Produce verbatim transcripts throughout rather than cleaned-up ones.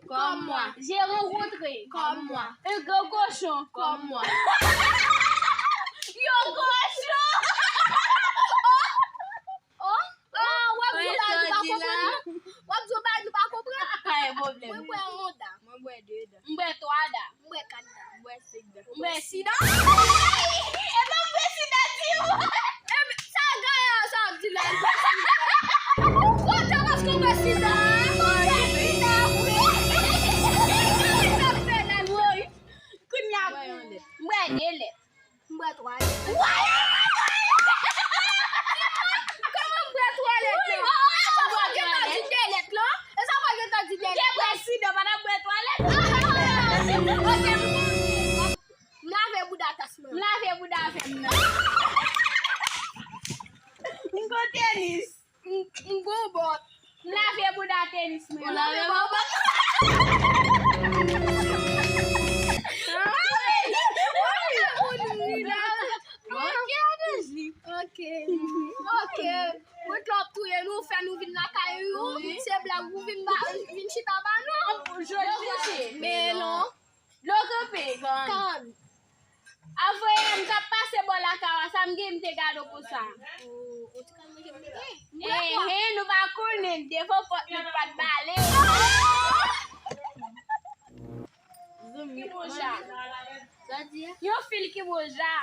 Comme moi. J'ai rencontré. Comme moi. Un grand cochon. Comme moi. Yo kochon. Oh, oh, w ap di yon bagay nou pa konprann. W ap di yon bagay nou pa konprann. Pa gen pwoblèm. Mwen bwè yon da. Mwen bwè de da. M bwè twa da. M bwè kat da. M bwè senk da. M bwè sis da. E pa m bwè sis da, di w. Sa gaya sa ap di la, l bwè sis da. Ou kontan paske w bwè sis da. Ou bwè sis da vre. Kounye a, m bwè de lèt. M bwè twa lèt. Kòman m bwè twa lèt la? E sa pa gentan di de lèt la? E sa pa gentan di de lèt la? Te bwè sis da, pa t ap bwè twa lèt. Ok, m konprann. M lave bouda tas mwen. M lave bouda avè m nan. M gon tenis. M, m gon bòt. M lave bouda tenis mwen. Ou lave bòbòt. Ok, ok. Ou t ap touye nou, fè nou vin lakay ou. Wi. Se blag ou vin ba, vin chita ba nou. Jodi se. Men non. Dlo kanpe. Kan. Avanyè m t ap pase bò lakay ou a, sa m gen m te gade w konsa. Ou, ou te ka manje m bebe? Ehen, nou pa konnen, devan pòt nou pa t bale. Zanmi, ki bon ja? Sa di a? Yon fil ki bon ja.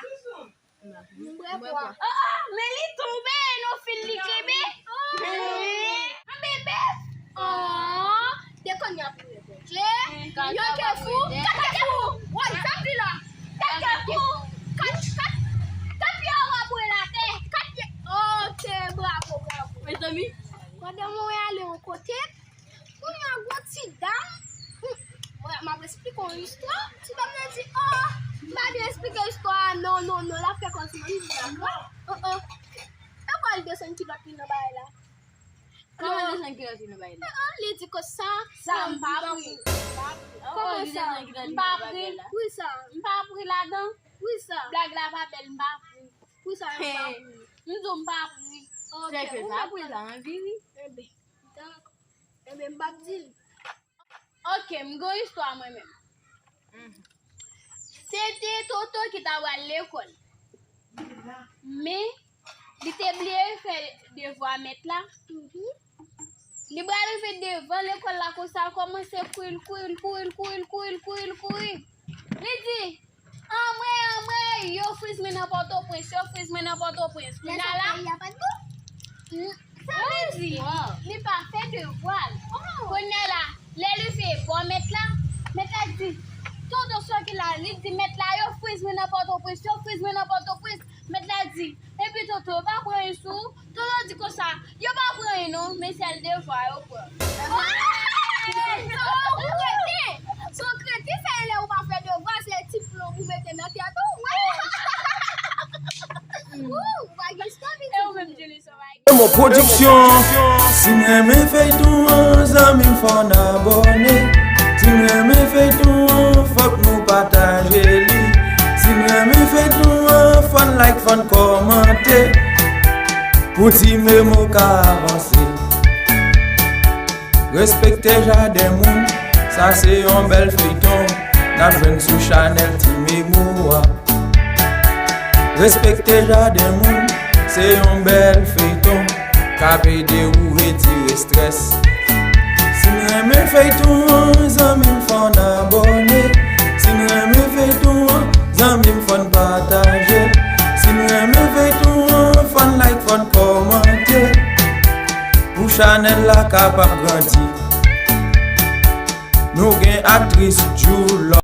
M bwè pwa. Oh, oh, men li tonbe, non, fil li kenbe. Oh. An bebe. Oh. De kòn y ap boule, Bondye. Yo kefou, kat kefou. Woy, sa m di la. Kat kefou. Kat, kat, kat pye w ap boule atè. Kat pye. Ok, bravo, bravo. Mezanmi. Pandan mwen ale yon kote, kounye a gwo ti dam, hmm, mwen, m ap esplike yon istwa. Ti dam nan di, oh, m pa vle esplike istwa a, non, non, non, l ap fè kòmsi li di dakò. Oh, oh. E kwa l desann kilòt li nan bagay la? Kòman l desann kilòt li nan bagay la? Ah, ah, li di konsa, sa m pa pri. Kòman sa? M pa pri. Wi sa. M pa pri ladan. Wi sa. Blag la pa bèl, m pa pri. Wi sa, m pa pri. M di w m pa pri. Ok, ou pa pri sa anvi wi. Enben, dakò. Enben, m p ap di l. Ok, m gen yon istwa mwen menm. Se te Toto ki ta pral lekòl. Men, li te bliye fè devwa mèt la. Li pral rive devan lekòl la konsa, l kòmanse kouri, l kouri, l kouri, l kouri, l kouri, l kouri, l kouri. Li di, anmwey, anmwey, yo friz mwen nan Pòtoprens, yo friz mwen nan Pòtoprens. Kounye a la, sa vle di, li pa fè devwa l. Kounye a la, lè l rive bò mèt la, mèt la di, Toto sòti la, li di mèt la, yo friz mwen nan Pòtoprens, yo friz mwen nan Pòtoprens. Mèt la di, epi Toto, yo pa pran anyen sou ou? Toto di konsa, yo pa pran anyen non, men sèl devwa yo pran. Se yon kreten! Se yon kreten, sa e lè ou pa fè devwa, se ti plonb ou mete nan tèt ou. Ou pa gen istwa piti. E ou menm, Julie, sa va. Emo Production. Si n renmen feyton an, zanmi m, fò n abòne. Si n renmen feyton an, fòk nou pataje li. Si n renmen feyton an, fò n like, fò n kòmante. Pou Ti Memo ka avanse. Respekte jaden moun, sa se yon bèl feyton. N ap jwenn sou chanèl Ti Memo a. Respekte jaden moun, se yon bèl feyton k ap ede ou retire estrès. Si n renmen feyton an, zanmi m, fò n abòne. Si n renmen feyton an, zanmi m, fò n pataje l. Si n renmen feyton an, fò n like, fò n kòmante. Pou chanèl la kapab grandi. Nou gen aktris Julo.